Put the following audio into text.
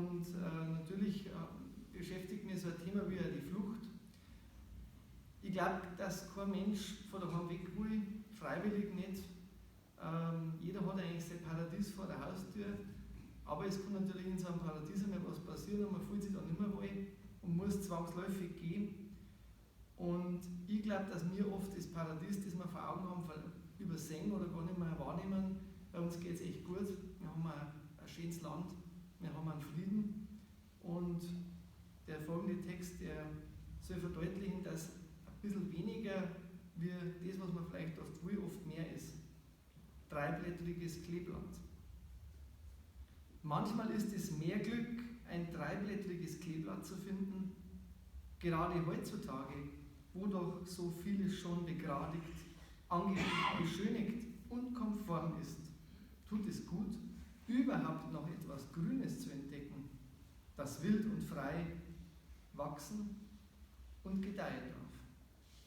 Und natürlich beschäftigt mich so ein Thema wie die Flucht. Ich glaube, dass kein Mensch von daheim weg will, freiwillig nicht. Jeder hat eigentlich sein Paradies vor der Haustür, aber es kann natürlich in so einem Paradies einmal was passieren und man fühlt sich dann nicht mehr wohl und muss zwangsläufig gehen. Und ich glaube, dass wir oft das Paradies, das wir vor Augen haben, übersehen oder gar nicht mehr wahrnehmen. Bei uns geht es echt gut. Wir haben ein schönes Land, wir haben einen Frieden. Und der folgende Text, der soll verdeutlichen, dass ein bisschen weniger wie das, was man vielleicht oft will, oft mehr ist. Dreiblättriges Kleeblatt. Manchmal ist es mehr Glück, ein dreiblättriges Kleeblatt zu finden, gerade heutzutage, wo doch so vieles schon begradigt, angeblich beschönigt und konform ist, tut es gut, überhaupt noch etwas Grünes zu entdecken, das wild und frei wachsen und gedeihen darf.